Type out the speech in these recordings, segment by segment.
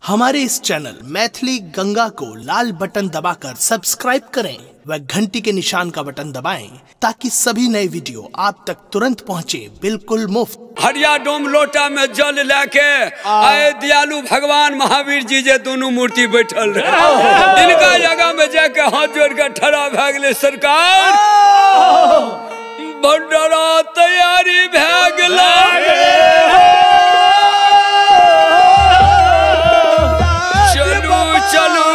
हमारे इस चैनल मैथिली गंगा को लाल बटन दबाकर सब्सक्राइब करें व घंटी के निशान का बटन दबाएं ताकि सभी नए वीडियो आप तक तुरंत पहुंचे बिल्कुल मुफ्त। हरिया डोम लोटा में जल लेके आए दयालु भगवान महावीर जी जे दोनों मूर्ति बैठल रहे, इनका जगह में जाके हाथ जोड़ के ठड़ा भए गेलै। सरकार भंडारा तैयारी भए गेलै। चलू चलू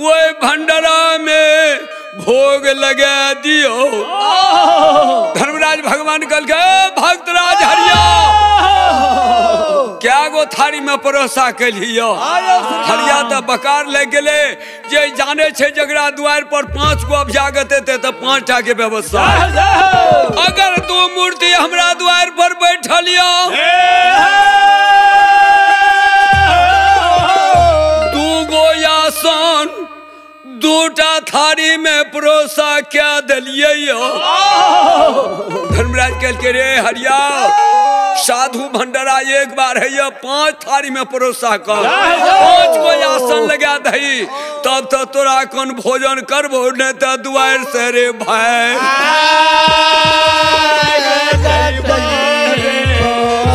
ओहि भंडारा में भोग लगा दियो। धर्मराज भगवान कहलकै भक्तराज हरिया क्या गो थारी में परोसा केलियो। हरिया तो बकार लग गेलै जे जाने छे जकरा द्वार पर 5 गो अभ्यागत एतै तऽ 5 टा के व्यवस्था। अगर दू मूर्ति हमरा द्वार पर बैठल यो 2 गो आसन 2टा थारी में परोसा क्या दिलिये यो। धर्मराज कहलकै रे हरिया साधु भंडारा एक बार है ये 5 थारी में परोसा कर 5 गो आसन लगा दही तब तो तोरा कौन भोजन करबो नहीं तो दुआर से रे भाई।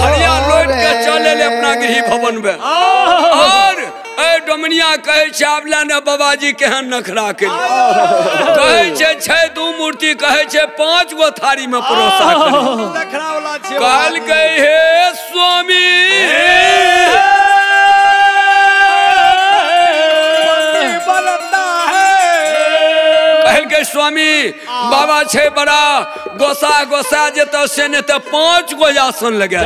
हरिया लौट के चले ले अपना गृह भवन में। और ए डोमनिया कहे छै आबला ने बाबाजी केहन नखरा के कहे छै छै 2 मूर्ति कहे छै 5 गो थारी में परोसा कर। कहलकै हे स्वामी कहलकै स्वामी बाबा छै बड़ा गोसा गोसा जेतौ से ने तऽ 5 गो आसन लगा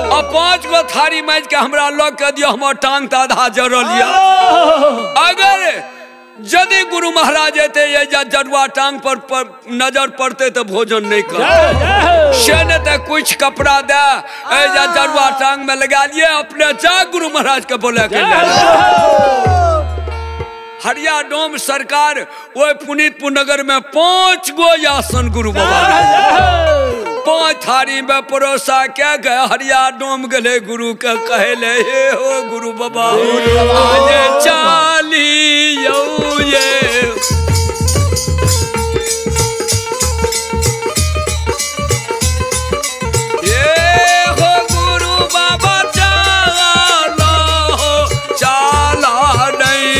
आ 5 गो थारी माजि के हमरा लग के दियौ, हमर टांग तऽ आधा जरल यऽ। अगर यदि गुरु महाराज एतै या जरुआ टांग पर नजर पड़तै तऽ भोजन नहीं कर से ने तऽ कुछ कपड़ा दे जा जरुआ टांग में लगा लिए अपने जा गुरु महाराज के बोला के। हरिया डोम सरकार ओहि पुनीतपुर नगर में 5 गो आसन गुरु बाबा 5 थारी में परोसा क्या गए। हरिया डोम गले गुरु के कहले हे हो गुरु बाबा आज चालियो ये हो गुरु बाबा चाला हो चाला नहीं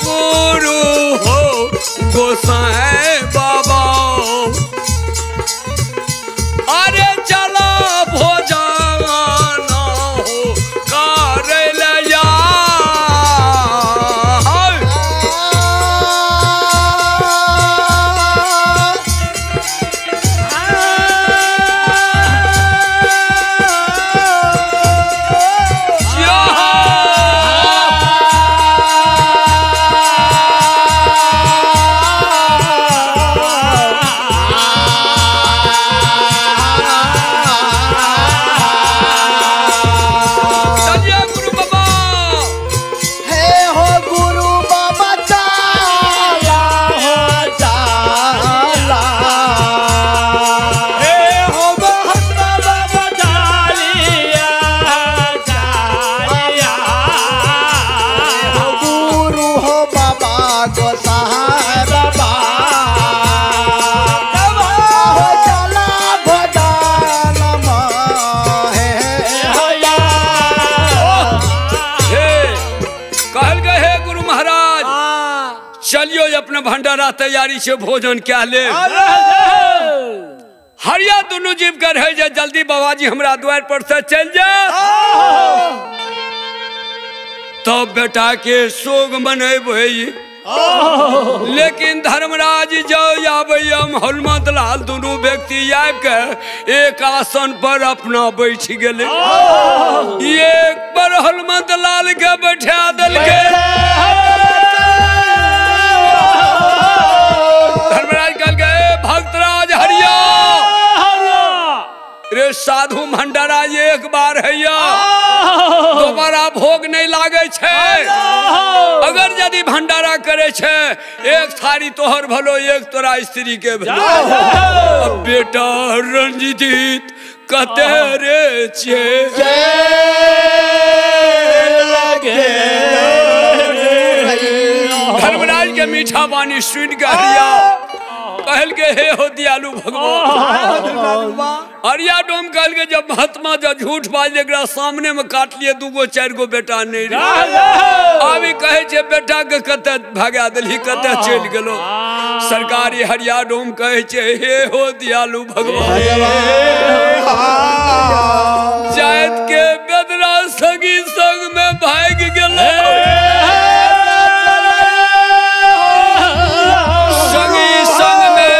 गुरु हो गोसाई बाबा अरे चला भोजन हो करैया। चलियो अपने भंडारा तैयारी से भोजन क्या ले। हरिया दोनों जीव कर है जे जल्दी बाबाजी हमरा द्वार पर से चल जा तब बेटा के शोक मनेबै। लेकिन धर्मराज जो आबैया हनुमत लाल दोनों व्यक्ति आबि के एक आसन पर अपना बैठ गेलै। एक पर हनुमत लाल के बैठा देलकै। धर्मराज कहलकै भक्तराज हरिया रे साधु भंडारा एक बार है दोबारा भोग नहीं लागे छे। अगर यदि भंडारा करे छे एक थारी तोहर भलो एक तोरा स्त्री के भलो। अब बेटा रंजीत कते रे छे धर्मराज के मीठा वाणी सुन के हरिया कहल के हे हो दयालु भगवान। हरिया डोम कहल के जब महात्मा जब झूठ बाज एकरा सामने में काट लिए 2 गो 4 गो बेटा नहीं रहे। आबी कहे छे बेटा के कते भगा देली कते चलि गेलो। सरकारी हरिया डोम कहे छे हे हो दयालु भगवान जायत के बेदरा संगी संग में भाग गेलो। संगी संग में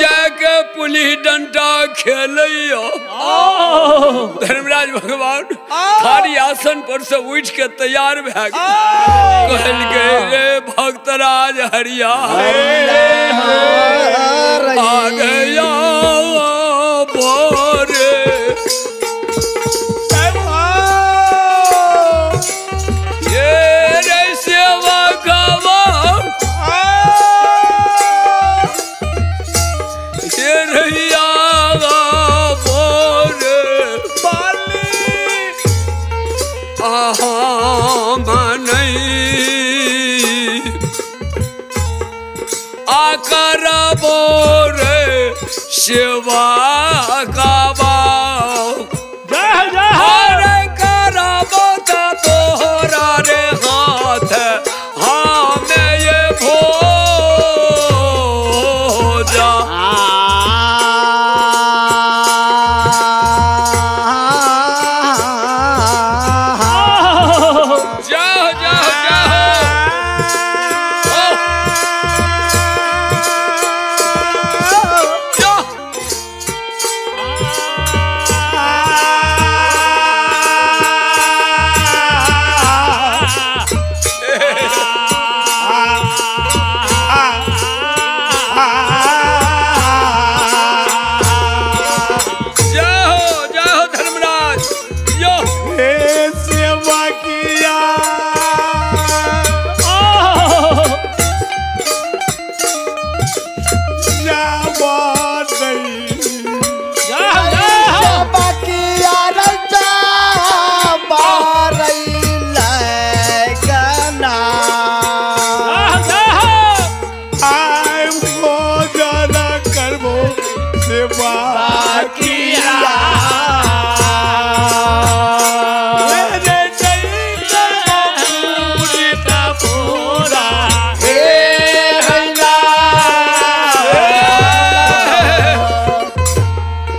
जाके पुलिस डंडा खेलैयो। धर्मराज भगवान थारी आसन पर से उठ के तैयार भए गेल। कहल के रे भक्तराज हरिया आ गया बोरे ये रे सेवा गवा ये रहिया बोरे आकर बोरे सेवा गवा हरे करबो त तोहरा रे हाथ हमें ये भोजा। जाओ जाओ जाओ। जाओ। जाओ जाओ धर्मराज यो सेवा किया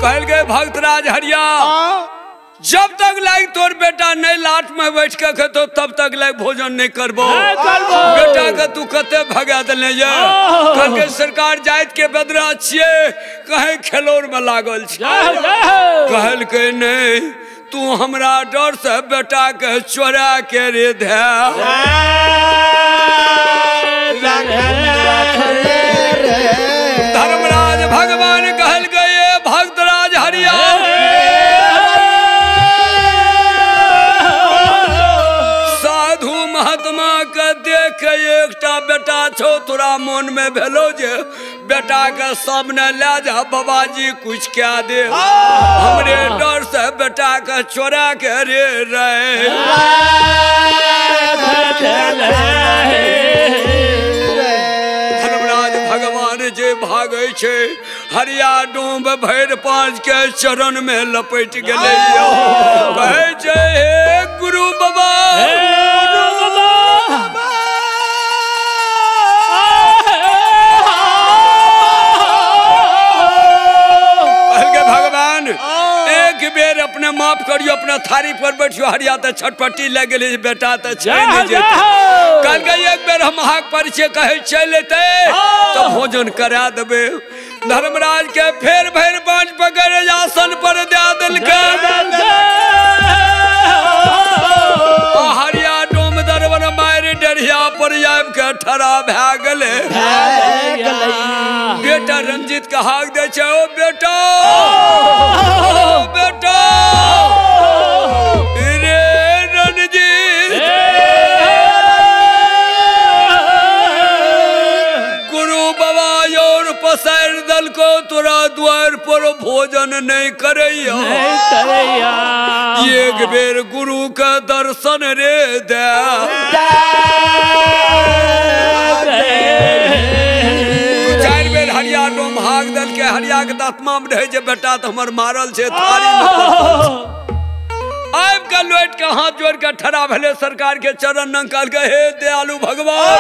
कहल गए भक्तराज हरिया जब तक लाइक तोर बेटा नहीं लाट में बैठ के खेतो तब तक लाइक भोजन नहीं करबो। बेटा के तू कते भगा देले ये। कहल के सरकार जाइत के बदरा छिए कहे खेलौर में लागल छै। कहल के नहीं तू हमरा डर से बेटा के चोरा के रे धे। धर्मराज भगवान कहल गए भक्तराज हरिया साधु महात्मा के देख के एकटा बेटा छौ तोरा मन में भेलो जे बेटा के सामने ले जा बाबाजी कुछ क्या दे हमरे डर से बेटा के चोरा के रे रहे। धर्मराज भगवान जे भागै छै हरिया डोम भरि पाँच के चरण में लपेट गेलै। कहै छै हे गुरु बाबा कहलकै भगवान एक बेर अपने माफ करियो अपना थारी पर बैठियो। हरिया तऽ छटपटी लागि गेलै बेटा तऽ छै नहि जेतै। कहलकै एक बेर हम अहाँके परिचय कहै चलि एतै तऽ भोजन करा देबै। धर्मराज के फेर भरि बाँझ पकड़ आसन पर दए देलकै। हरिया डोम दरवन मारि डरिया पर आबि के ठड़ा भए गेलै। बेटा रंजीत के हाक दै छै ओ बेटा ओ बेटा रे रणजीत गुरु बाबा और पसारि देलको तोरा द्वार पर भोजन नहीं करैया एक बेर गुरु के दर्शन रे दे चारि बेर हरिया डोम हाक देलकै हरिया के आत्मा में रहे जे बेटा तो हमर मारल छै थारी में आबि के लोटि के हाथ जोड़ के ठड़ा भेलै सरकार के चरण नंग कहलकै हे दयालु भगवान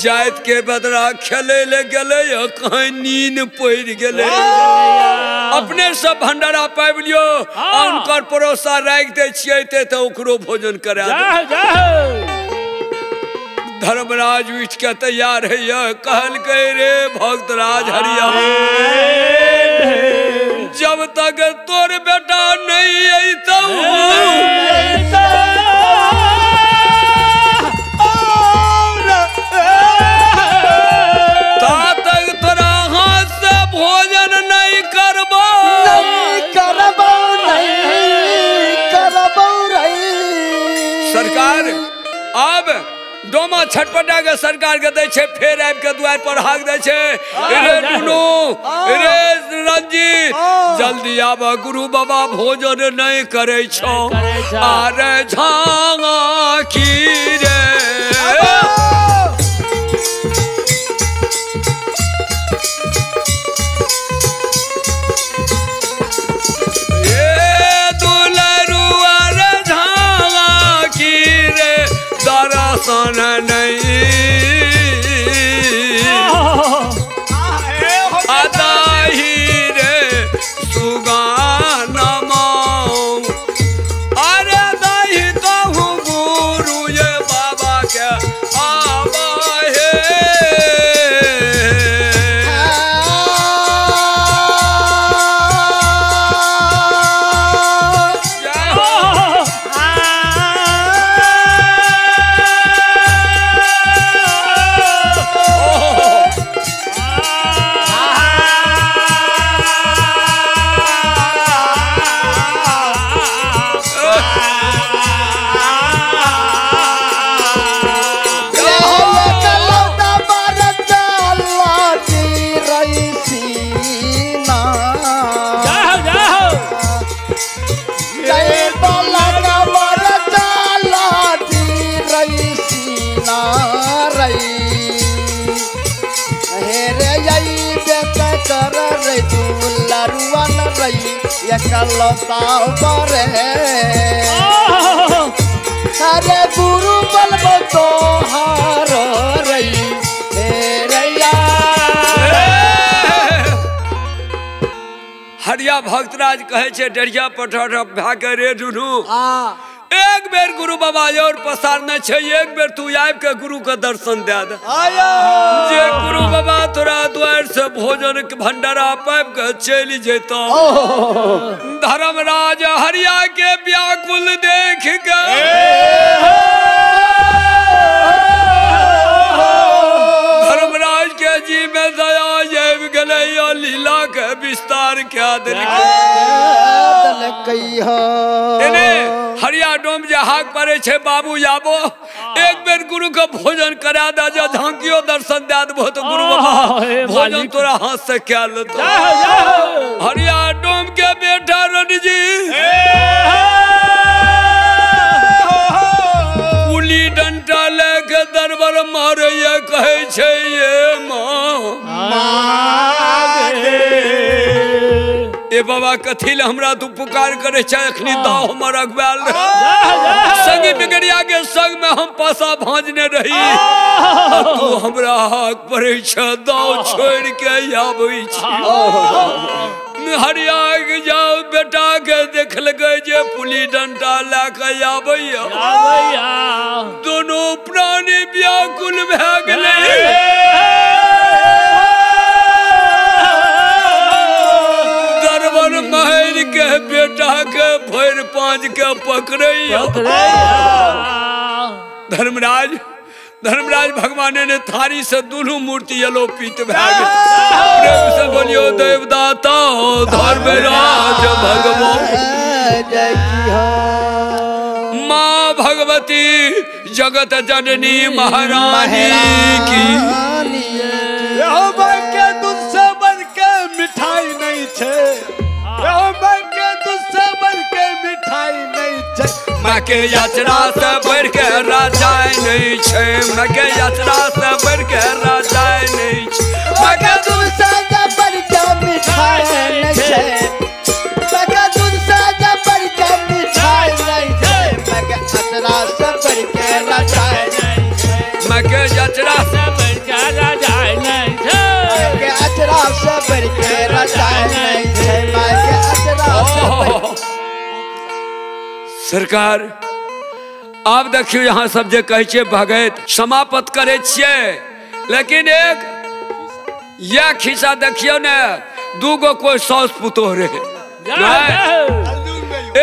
जाति के बदरा खेले ले गेलै कहीं नींद पड़ि गेलै अपने सब भंडारा पाबि लियो आ हुनकर परोसा राखि दै छियै तऽ ओकरो भोजन करा दे। धर्मराज उठि के तैयार होइए कहलकै रे भक्तराज हरिया जब तक तोर बेटा नहीं अयतौ ता तक तोरा हाथ से भोजन नहीं करबो सरकार अब डोमा छटपटा के सरकार के दै छै फेर आबि के दुआरि पर हाक दै छै रे दुनू रे रंजीत जल्दी आब गुरु बाबा भोजन नहीं करै छौ अरे झांगा की रे दुलरुआ रे झांगा की रे दर्शन नहीं अदाही रे सुगानमा अरे दही कहूँ गुरु ये बाबा के आबा हे अरे गुरु बलब तोहार रई हे हरिया भक्तराज कहे छै डरिया पठर भए के रे दुनू एक बेर गुरु बाबा और पसारने छै एक बेर तू आबि के गुरु के दर्शन दे दे जे गुरु बाबा तोरा द्वार से भोजन के भंडारा पाबि के चलि जेतौ। धर्मराज हरिया के व्याकुल देख के धर्मराज के जी में दया आबि गेलै लीला के विस्तार कए देलकै। हरिया डोम जे हाक पड़े छै बाबू आबो एक बेर गुरु के भोजन करा दे जा झांकियो दर्शन दे देबो तो गुरु बाबा भोजन तोरा हाथ से कए लेतौ। हरिया डोम के बेटा रणजीत पुली डंटा लेके दरबार मारैया कहै छै ये माँ ए बाबा कथी ले हमरा तू पुकार करे छै अखनी दाव हमर अगवाल रहे संगी बिगड़िया के संग में हम पासा भांजने रही तू हमरा हाक पड़े छै दाव छोड़ के आबै छी। हरिया के जाओ बेटा के देखलकै जे पुली डंटा लए के आबैया दोनों प्राणी व्याकुल भए गेलै। महर के बेटा के भरि पाँच के पकड़ैया धर्मराज धर्मराज भगवान ने थारी से दुनू मूर्ति अलोपित भए गेल। प्रेम से बोलियो देवदाता धर्मराज भगवान माँ भगवती जगत जननी महारानी की। के दूध से बन के मिठाई नहीं छै माय के दूध से बढ़ के मिठाई नहीं छै माय के अचरा से बढ़ के रजाई नहीं छै माय के अचरा से बढ़ के रजाई नहीं छै माय के दूध से बढ़ के मिठाई नहीं छै माय के दूध से बढ़ के मिठाई नहीं छै माय के अचरा से बढ़ के रजाई नहीं छै माय के अचरा से बढ़ के रजाई नहीं छै माय के अचरा से बढ़ के रजाई नहीं छै माय के अचरा से। सरकार आब देखियो यहाँ सब जे कहै छियै भगैत समाप्त करै छियै लेकिन एक यह खिस्सा देखियो ने दूगो कोई साउस पुतोह रहे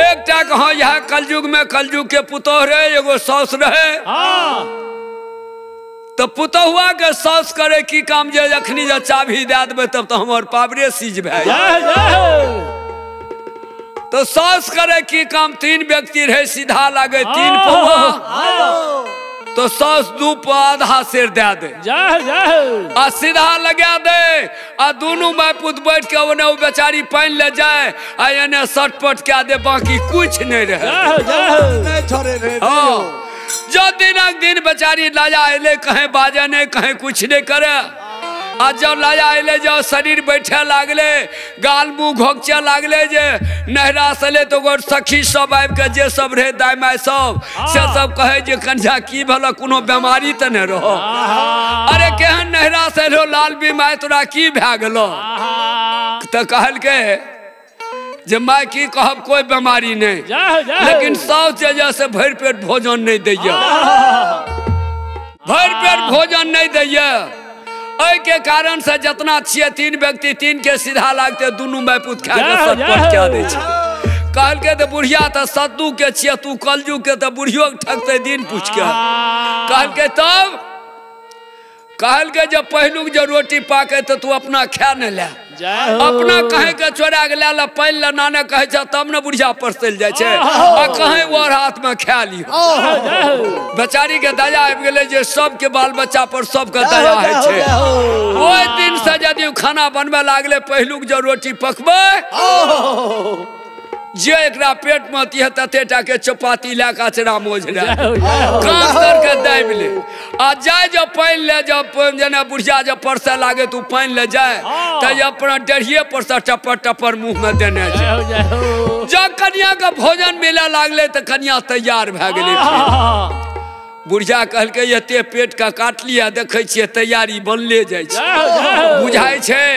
एकटा के हाँ यह कलयुग में कलयुग के पुतोह रहे एगो साउस रहे तो पुतहुआ के साउस करे की काम जे अखनी जे चाभी दे देबै तब तो हमर पावरे सीज भए जायत। तो साउस करे की काम तीन व्यक्ति रहे सीधा लागे 3 पौआ तो साउस 2 पौआ आधा सेर दे दे आ सीधा लगा दे आ दोनों माय पुत बैठ के ओने ओ बेचारी पानि ले जाए आ एने सटपट के दे बाकी कुछ नहीं रहे। हाँ जो दिनक दिन बेचारी लाजा अले कहीं बाजे नहीं कहीं कुछ नहीं करे आ जब लाजा अले जब शरीर बैठे लागले गाल मुँह घोकचे लागले जे नहरा से तो गोर सखी सब आबि के जे सब रहे दाय my सब से सब कहे जे कन्या की भला कोनो बीमारी तऽ नहि रहो अरे केहन नहरा से रहो लाल बीमार तोरा की भए गेलो तऽ कहलकै जे my की कहब कोई बीमारी नहीं लेकिन साउस जे जैसे भरि पेट भोजन नहीं दैया भरि पेट भोजन नहीं दैया एहि के कारण से जितना छियै 3 व्यक्ति 3 के सीधा लागते दुनू माय पुत खा के सटपट कए दै छै। कहलकै तऽ बुढ़िया तऽ सत्तू के छियै तू कलयुग के तऽ बुढ़ियो के ठकतै दिन पूछ के। कहलकै तब कहलकै जब पहिलुक जे रोटी पाके तऽ तू अपना खा नहि ले अपना कहीं के चोरा के ले पानि ले नाने कहै छै तब ने बुढ़िया परसल जाइ छै आ कहीं और हाथ में खा लियो। बेचारी के दया आबि गेलै जे सबके बाल बच्चा पर सबके दया होइ छै। ओहि दिन से यदि खाना बनबै लागलै पहिलुक जे रोटी पकबै जे एकरा पेट में अति है तते टा के चपाती लए के अचरा मोझ ले काँख तर के दाबि ले आ जाय जब पानि ले जब जेना बुढ़िया जब परसे लागे तू पानि ले जाय तऽ अपना डेढ़िए पर से टपर टपर मुँह में देने छै। जब कनिया के भोजन मिले लागले तऽ कनिया तैयार भए गेलै। बुढ़िया कहलकै एते पेट के काटलियै देखै छियै तैयारी बनले जाइ छै बुझाइ छै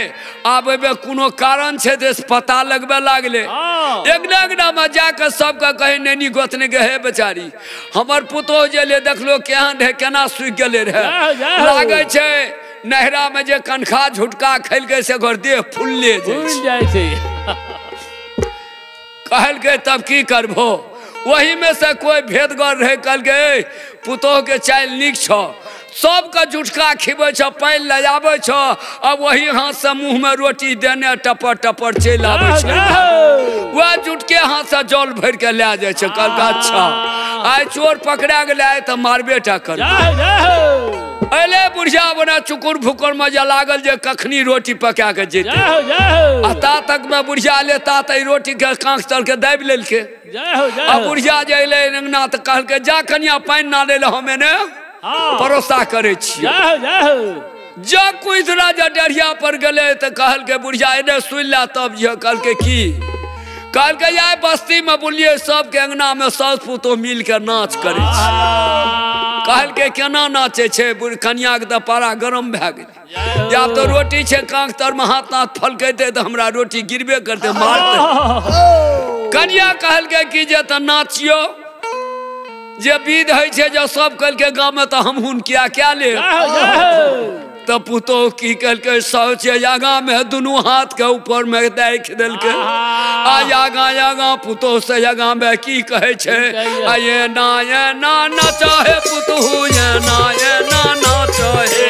आब एहिमे कोनो कारण छै तऽ पता लगबे लागलै। अगना अगनामे जाकऽ सबके कहै नैनी गोतनी के हे बेचारी हमर पुतोह जे एलै देखलो केहन रहै केना सुखि गेलै रहै लागै छै नहरामे जे कनखा झुटका खेलकै से ओकर देह फुलले जाइ छै। कहलकै तब की करबो वही में से कोई भेदगर रहे कहलकै पुतोह के चालि नीक छौ सबके जुटका खिबै छौ पानि लए आबै छौ आ वही हाथ से मुँह में रोटी देने टपर टपर चलि आबै छै वएह जुटके हाथ से जल भरि के लए जाइ छै। कहलकै अच्छा आइ चोर पकड़ा गेलै आइ तऽ मारबे टा करबै। अयलै बुढ़िया बना चुकुर भुकुर में जे लागल जे कखनी रोटी पका के जेतै आ ता तक में बुढ़िया एलै ता तक रोटी के काँख तर के दाबि लेलकै। आ बुढ़िया जे एलै अंगना तऽ कहलकै जा कनिया पानि ना लै हम एने परोसा करै छियै। जब कुदरा जे डढ़िया पर गेलै तऽ कहलकै बुढ़िया एने सुनि ले तब जे कहलकै की कहलकै आइ बस्ती में बोलिए सबके अंगना में साउस पुतोह मिल के नाच करै छै। कहलकै केना नाचै छै कनिया के तऽ पारा गरम भए गेलै आब तऽ रोटी छै काँख तरमे हाथ ताथ फलकेतै तऽ हमरा रोटी गिरबे करतै मारतै। कनिया कहलकै कि जे तऽ नाचियौ जे विध होइ छै जे सब कहलकै गाँवमे तऽ हमहूँ किया कए लेब। तऽ पुतोह की कहलकै साउस आगाँ में दुनू हाथ के ऊपर में राखि देलकै आ आगाँ आगाँ पुतोह से आगाँ में की कहै छै आ एना एना नचहे पुतोह एना एना नचहे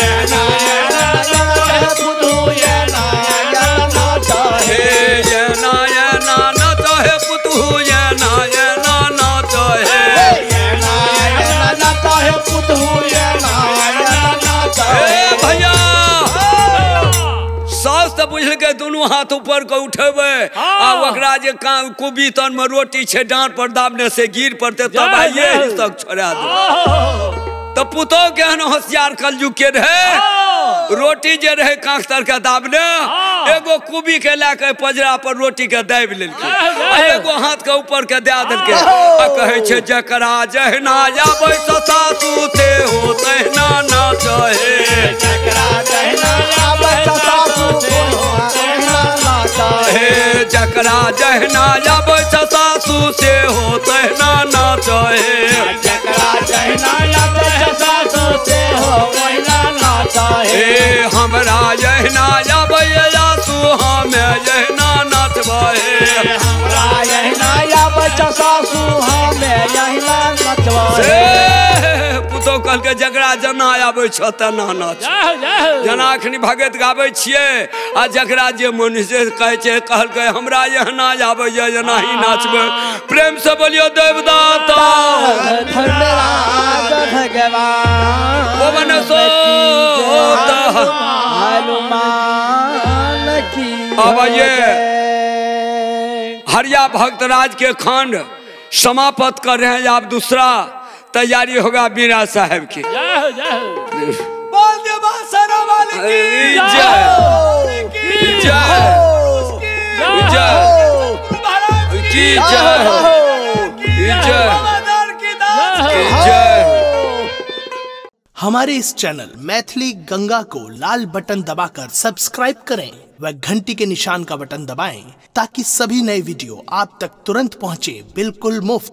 एना एना नचहे पुतोह एना एना नचहे एना एना नचहे पुतोह एना एना नचहे एना एना नचहे पुतोह एना एना नचहे। भैया साउस तऽ बुझलकै दुनू दुनू हाथ ऊपर के उठेबै आ ओकरा जे कुबी तन में रोटी छै डाँड़ पर दाबने से गिर पड़तै तब आइए हिस्सक छोड़ा देबै। तो पुतोह केहन होशियार कलयुग के रहे, रोटी जे रहे कांख तर के दाबने एगो कुबी के लए के पजरा पर रोटी के दाबि लेलकै आ एगो हाथ के ऊपर के दए देलकै आ कहै छै जकरा जहिना आबै सासु ते हो तहिना नाचहे, जकरा जहिना आबै सासु ते हो तहिना नाचहे, जकरा जहिना आबै सासु से हो तहिना नाचहे, जकरा जहिना आबै सासु से हो तहिना नाचहे, हमरा जहिना आबै सासु हमे जहिना नाचबै, हमरा जहिना आबै सासु हमे जहिना नाचबै। पुतोह कहलकै जकरा जेना आबै छौ तेना नाच। जेना अखनी भगत गाबै छियै आ जकरा जे मन से कहै छै कहलकै हमरा एहना आबैए एनाही नाचबै। प्रेम से बोलियो देवदाता धर्मराज भगवान पवन सोत हनुमान की। अब ये हरिया भक्तराज के खंड समाप्त कर रहे हैं, आप दूसरा तैयारी होगा बीरा साहब की। बोल दे वाले की जय जय जय की जय जय जय। हमारे इस चैनल मैथिली गंगा को लाल बटन दबाकर सब्सक्राइब करें व घंटी के निशान का बटन दबाएं ताकि सभी नए वीडियो आप तक तुरंत पहुंचे बिल्कुल मुफ्त।